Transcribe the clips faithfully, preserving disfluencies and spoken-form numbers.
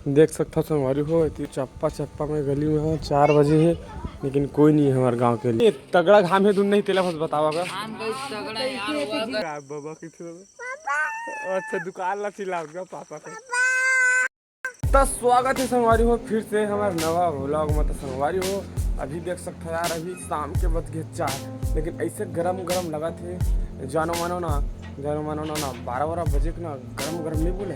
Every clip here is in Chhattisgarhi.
देख सकथव संगवारी हो, एती चप्पा चप्पा में गली में हे, चार बजे हे, लेकिन कोई नहीं हे हमर गांव के लिए। तगड़ा घाम हे, दुन नहीं तेला बस बतावा का। घाम गई तगड़ा यार, वो अगर बाबा की थी बाबा। अच्छा, दुकान ला चिल्लाओ का पापा का। त स्वागत हे संगवारी हो फिर से हमर नवा vlog में। त संगवारी हो, अभी देख सकथव यार, अभी शाम के बज गे चार, लेकिन ऐसे गरम गरम लगत हे, जानो मानो ना, जानो मानो ना, ना बारह बारह बजे के ना गरम गरम नहीं बोले,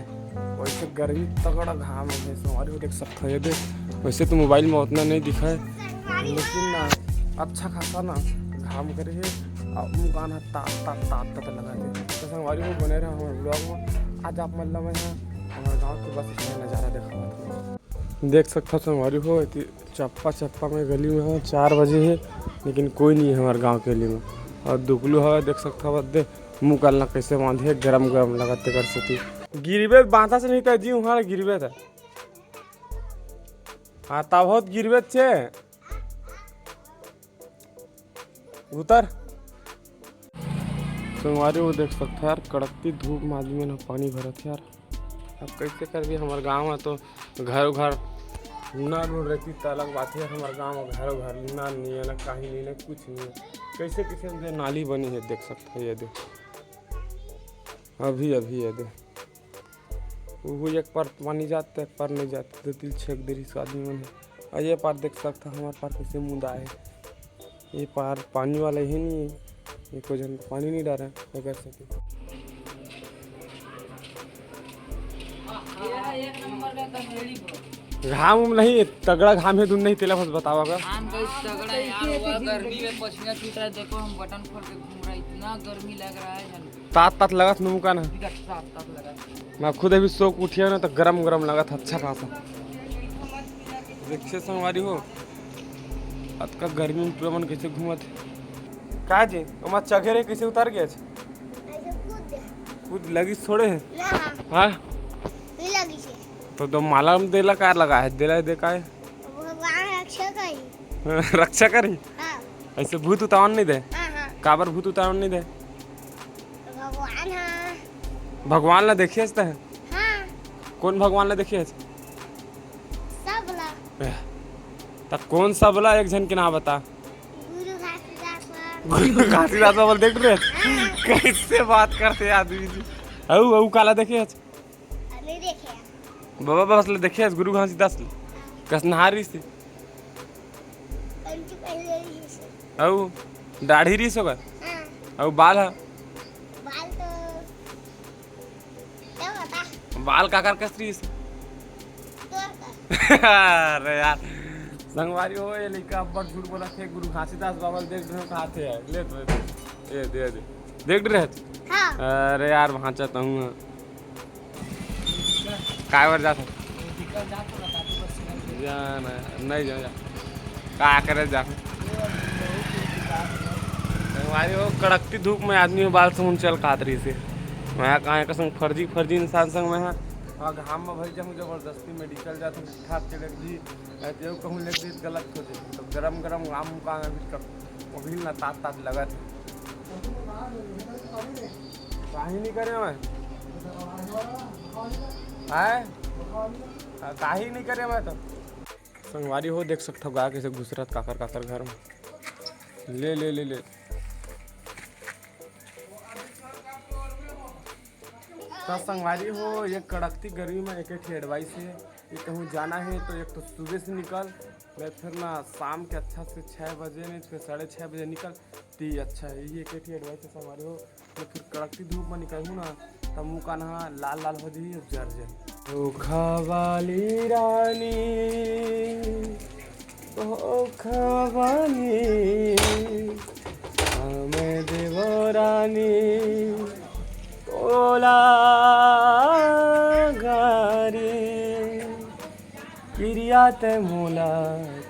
वैसे गर्मी तगड़ा घाम हे संगवारी हो, देख सकथव ये दे। वैसे तो मोबाइल में उतना नहीं दिखा हे, लेकिन ना अच्छा खासा ना घाम करे हे, और मुँह कान ह तात तात तात तात लगा दे। तो संगवारी हो बने रहा हमर vlog में। आज आप मन ला मैं ह हमर गांव के बस स्टैंड नजारा देखावत हूँ। देख सकथव संगवारी हो, एती चप्पा चप्पा में गली में हे, चार बजे हे, लेकिन कोई नहीं हे हमर गांव के गली में। और दुकलू हवे, देख सकथव दे, मुँह कान ला कैसे बांधे, गरम गरम लगत तेकर सेती। गिरबे बांधा से नहीं त जी उहाँ गिरबे त। हाँ, तब होत गिरबे छे। उतर। संगवारी हो देख सकथव यार, कड़कती धूप में आदमी मन ह पानी भरत हे यार। अब कैसे करबे, हमर गांव में तो घरों घर नल उल रहती त अलग बात हे, हमर गांव में घरों घर नल नहीं हे ना, कहीं नहीं हे ना, कुछ नहीं हे। कैसे कैसे दे नाली बनी हे, देख सकथव ये दे, अभी अभी ये दे। उहू एक पार पानी जात, एक पार नहीं जात, दो तीन छेक दे रहिस आदमी मन हे। और ये पार देख सकथव, हमर पार कैसे मुदा हे। ये पार पानी वाला ही नहीं हे, एको झन पानी नहीं डारे, एकर सेती। घाम उम नहीं, तगड़ा घाम हे, दुन नहीं तेला बस बतावा का। घाम गई तगड़ा यार, वो गर्मी में पसीना छूट रहा है। देखो, हम बटन खोल के घूम रहे हैं, इतना गर्मी लग रहा है, जान तात तात लगत मुँह कान ह। इधर तात तात लगत। मैं खुद अभी सो के उठिया ना, तो गरम गरम लगत हे, अच्छा खासा। देखिए संगवारी हो, अतका गर्मी में टूरा मन कैसे घूमत हे। का जी, ओमा चघे रहे, कैसे उतर गया? कूद लगी छोड़े हे? ना। हाँ? नहीं लगी छे। तो दो माला में देला का लगा हे, देला दे का हे? भगवान रक्षा करी। रक्षा करी? हाँ। ऐसे भूत उतावन नहीं दे? हाँ, हाँ। काबर भूत उतावन नहीं दे? भगवान ह। भगवान ला देखे हस तैं? हाँ। कौन भगवान ला देखे हस? सब ला। एह, त कौन सब ला, एक झन के नाम बता। गुरु घासीदास ला। गुरु घासीदास बाबा देख रहे? हाँ। कैसे बात करते आदमी जी। अउ, अउ काला देखे हस? नहीं देखे। बाबा बस ला देखे हस, गुरु घासीदास ला। कस नहा रहिस हे? पंच पहले रहिस हे। अउ दाढ़ी रहिस ओकर? हाँ। अउ बाल ह? बाल तो क्या पता। बाल काकर कस रहिस हे? तोर का। अरे यार, संगवारी हो, ये लइका अब्बड़ झूठ बोलत हे, गुरु घासीदास बाबा ल देख रहे हो, कहाथे यार, ले तो, ये दे दे, देख रहे हो? हाँ। अरे यार, भांचा तहूँ। काय बर जात हस? जा ना, नहीं जा, जा। का करे जा? भाई, वो कड़कती धूप में आदमी बाल समून चल कात रहिस हे। मैं कहाँ के संग फर्जी, फर्जी इंसान संग मैं हा। और घाम में भई जाहूँ जबरदस्ती, मेडिकल जात हूँ, खाद के लेके जी, मैं जेव कहूँ लेके जी, गलत हो जाए। तो गरम गरम घाम का अभी तक वो भी ना तात तात लगत हे। काहे नहीं करे मैं? आय? हाँ, काहे नहीं करे मैं तो? संगवारी हो, देख सकथव गाय कैसे घुसरत काकर काकर घर में। ले, ले, ले, ले। त संगवारी हो, ये कड़कती गर्मी में एक ठे advice हे, ये कहूँ जाना हे तो एक तो सुबह से निकल, नहीं फिर ना शाम के अच्छा से छः बजे, नहीं फिर साढ़े छः बजे निकल, ती अच्छा हे। ये एक ठे advice हे संगवारी हो। तो फिर कड़कती धूप में निकलहूँ ना, तब मुँह कान ह लाल लाल हो जाही अउ जर जाही। धोखा वाली रानी, धोखा वाली, हमें देवो रानी, तोला गारी, किरिया ते मोला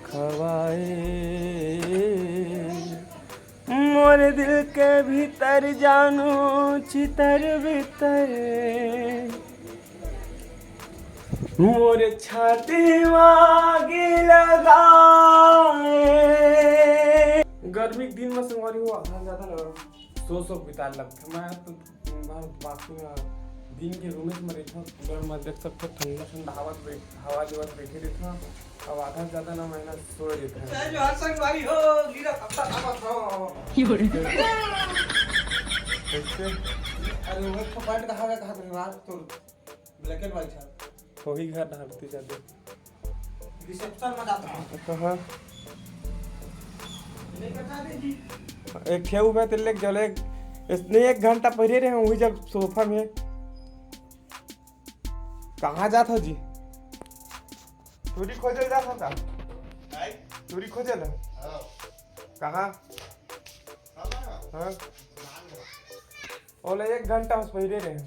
खवाए। मोर दिल के भीतर जानू चितर बितर, मोर छाती म आगी लगाए। गर्मी के दिन में संगवारी हो, आधा ज्यादा ना सो सो बिताए लगथे। मैं तो दिन भर बाकी में दिन के रूमेच में रहिथों, कूलर में देख सकथो, ठंडा ठंडा हवा बैठ-, हवा लेवत बैठे रहिथों। अब आधा से ज्यादा ना महीना सोए रहिथों। जय जोहार संगवारी हो, लीला तब तक आवत हो। कैसे? अरे वो तो पैंट कहाँ गया, कहाँ धन्यवाद तो black and white है। वही घर ना हटती जाते। Reception में जाता हूँ। कहाँ? लेकर जा दे जी। एक ठे उबे तेल लेके जले, इसने एक घंटा पहले रहे वही जब सोफा में। कहाँ जात हो जी? टूरी खोजे जात हो का? टूरी खोजे ला? हाँ। कहाँ? हाँ। ओले एक घंटा उस पहले रहे।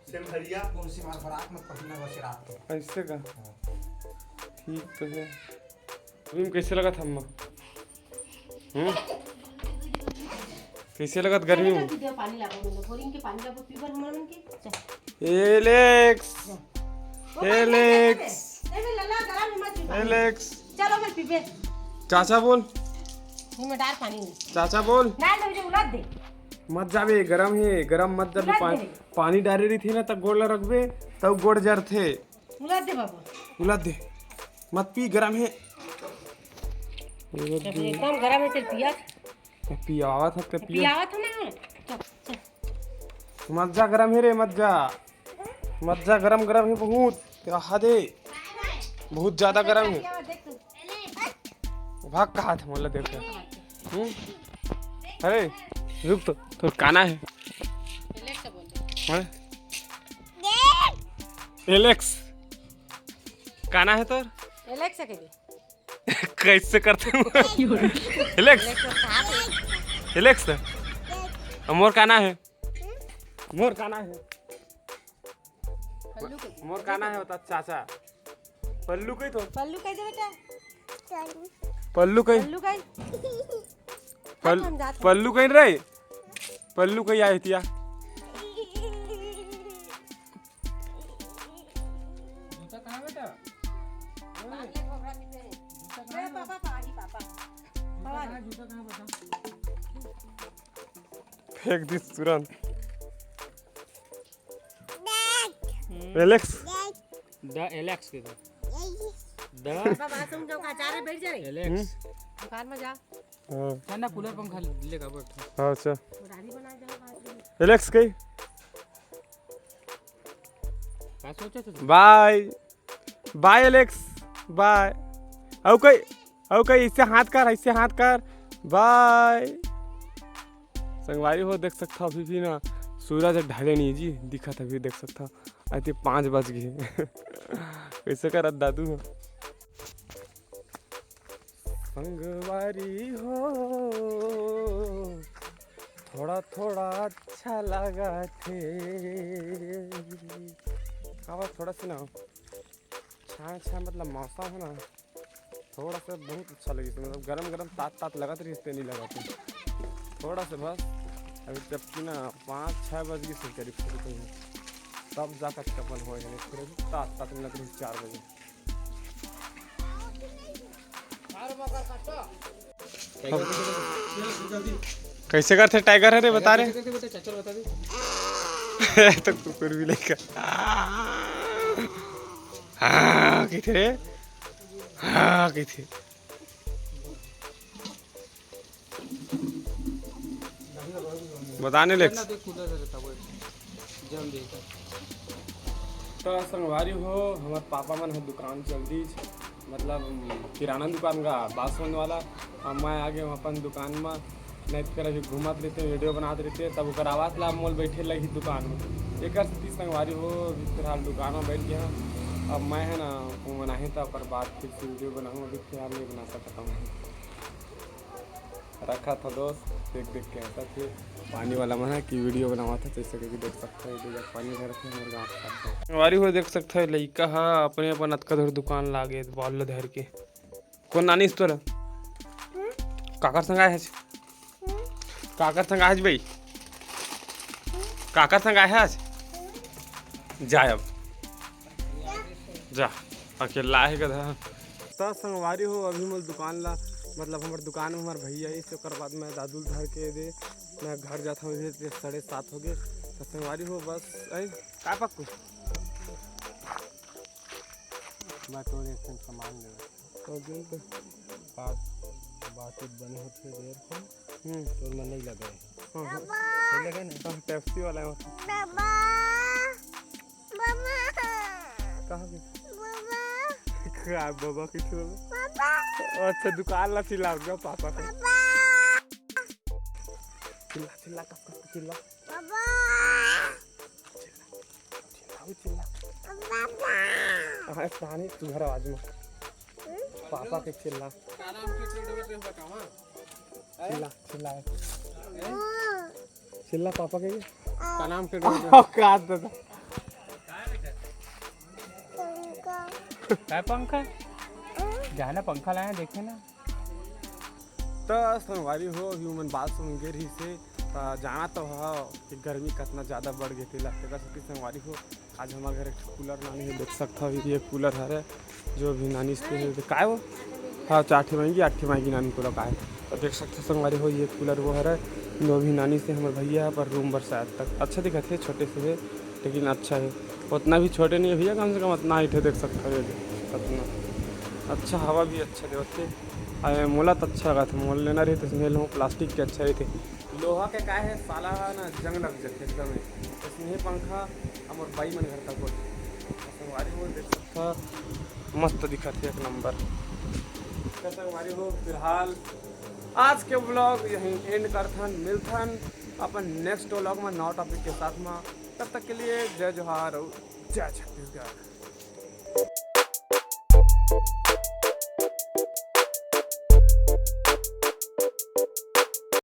सेम हरिया। कौन सी मार बरात में पहनना बस रात को। ऐसे का? हाँ। ठीक तो है। गर्मी में कैसे लगत अम्मा? हम्म? कैसे लगत गर्मी में? दे पानी लाबो, बोलो, बोरिंग के पानी लाबो, पीबर हमन के। चल। एलेक्स। ओ भाई, एलेक्स। ए बे, लला, गरम में मत पी पानी। एलेक्स। चलो, मैं पीबे। चाचा बोल। ये में डाल पानी में। चाचा बोल। डाल दे, मुझे उलट दे। मत जाबे, गरम है, गरम मत जाबे। उलट दे पानी, रे। पानी डाले रही थी ना, तब गोड़ ला रखबे, तब गोड़ जरथे। उलट दे बाबू। उलट दे। मत पी, गरम है। उलट जब दे। एकदम गरम है, चल पिया। पियावत है, पिया। पियावत है ना। चल, चल। मत जा, गरम है रे, मत जा। मत जा, गरम, गरम है बहुत। तेरा हद है। बहुत ज्यादा गरम है। देख तू। भाग कहा था, मोला देख। हम्म? अरे, रुक तो, तोर काना है? एलेक्स बोल दे। हाँ? एलेक्स। काना है तोर? एलेक्स है के? कैसे करते हैं? एलेक्स। एलेक्स तो कहा थे? एलेक्स। अब मोर काना है? मोर काना है? पल्लू के। मोर काना है होता चाचा। पल्लू कही तो। पल्लू कही दे बेटा। पल्लू कही। पल्लू कही। पल-, हम जात हन। पल्लू कही रे। पल्लू कही आए तिया। जूता कहाँ बेटा? बाहर ले घोघरा पीछे है। जूता कहाँ ए, है? पापा, पापा, ही पापा। जूता पापा। कहाँ है? जूता कहाँ बता? फेंक दिस तुरंत। हम्म। एलेक्स। द एलेक्स के दे। द बाबा, बात समझो का, चारे बैठ जा रे। एलेक्स। हम्म। दुकान में जा। हाँ। ठंडा कूलर पंखा लेकर बैठ। हाँ, अच्छा। रानी बना जाओ, बात नहीं। एलेक्स कही। का सोचे थे? बाय। बाय एलेक्स, बाय। अउ कई, अउ कई, इससे हाथ कर, इससे हाथ कर। बाय। संगवारी हो, देख सकता अभी भी ना सूरज ढले नहीं जी, दिखत अभी देख सकता। अति पाँच बज गए। कैसे करत दादू हो? संगवारी हो, थोड़ा थोड़ा अच्छा लगा थे। आवाज थोड़ा सी ना हो। छाया छाया मतलब मौसम है ना, थोड़ा सा बहुत अच्छा लगे, मतलब गरम गरम तात तात लगत रही, तेनी लगत रही। थोड़ा सा बस, अभी जबकि ना पाँच छः बज गई से करीब करीब, तब जाकर कपल होए हैं, फिर अभी तात तात में लग रही चार बजे। कैसे करथे टाइगर है रे, बता रे। तो कुकुर भी लेकर हाँ कथे रे, हाँ कथे। बता नहीं ले। तो संगवारी हो, हमार पापा मन ह दुकान चल दीस, मतलब किराना दुकान का बासमंद वाला। अब मैं आ गया हूँ अपन दुकान में, नहीं तो फिर अभी घूमत रहते, वीडियो बनात रहते, तब ओकर आवाज ला मोल बैठे लगी दुकान में। एक सेती संगवारी हो, अभी फिलहाल दुकान में बैठ गया। अब मैं है ना, वो मनाही तो ओकर बाद फिर से वीडियो बनाऊँ, अभी फिलहाल नहीं बना सकता हूँ। रखा था दोस्त, देख देख के हंसत हे। पानी वाला मन है कि वीडियो बनावा था, जैसे कि देख सकता है, इधर पानी भरत है हमारे गाँव के साथ। संगवारी हो देख सकता है, लइका हा अपने अपन अतका धर दुकान लागे, बाल ला धर के। कौन नानी इस तोरा? काकर संग आए हस? काकर संग आए हस भाई? काकर संग आए हस? जा अब। जा, अकेला हे गधा। त संगवारी हो, अभी मोर दुकान ला, मतलब हमर दुकान में हमर भैया इस, ओकर बाद मैं दादू ल धर के दे, मैं घर जात हूँ, अभी साढ़े सात हो गए। तो संगवारी हो, बस आई का पक्कू। बा तोर एक ठन सामान लेवे। तो दिन तो बात, बात उत बने होथे देर को। हम्म। तोर मन नहीं लगे। हाँ, हाँ। बाबा। नहीं लगे ना? हाँ, टैक्सी वाला है। बाबा। बाबा। कहाँ गए? बाबा। का बाबा किथे? बाबा। अच्छा, दुकान ला चिल्ला, उठ जाओ पापा को। बाबा। चिल्ला, चिल्ला, कस, कस के चिल्ला। बाबा। चिल्ला, चिल्ला। बाबा। हाँ, कहानी तू घर आवाज में। हम्म? पापा के चिल्ला। चिल्ला, चिल्ला। हाँ। चिल्ला पापा के। का नाम के औकात बता। पंखा। काय पंखा? जाना पंखा लाया, देखे ना। त संगवारी हो, अभी उमन बात सुन गे रहिस हे, त जाना तो ह कि गर्मी कतना ज़्यादा बढ़ गे तेला। तेकर सेती संगवारी हो, आज हमर घर एक ठो कूलर लाने हे, देख सकत हव, ये कूलर हरे, जो भी नानी से हे, काय वो? हाँ, चार ठे मांगी, आठ ठे मांगी नानी कूलर काय। तो देख सकत हव संगवारी हो, ये कूलर वो हरे, जो भी नानी से हमर भैया पर रूम बर शायद तक अच्छा दिखत हे, छोटे से हे, लेकिन अच्छा हे। उतना भी छोटे नहीं है भैया, कम से कम उतना हाइट है, देख सकत हव, ये दे, उतना अच्छा, हवा भी अच्छा देवत हे। अरे, मोला तो अच्छा लगत हे, मोला लेना रही तो इसमें लूँ, प्लास्टिक के अच्छा रही थे। लोहा के का है साला ना, जंग लग जाथे एकदम। इसमें पंखा हमर बाई मन घर तक होथे। संगवारी हो, देख सकत हव, मस्त दिखत हे, एक नंबर। तो संगवारी हो, फिलहाल आज के व्लॉग यहीं एंड करथन, मिलथन अपन नेक्स्ट व्लॉग में नवा टॉपिक के साथ में। तब तक के लिए जय जोहार और जय छत्तीसगढ़।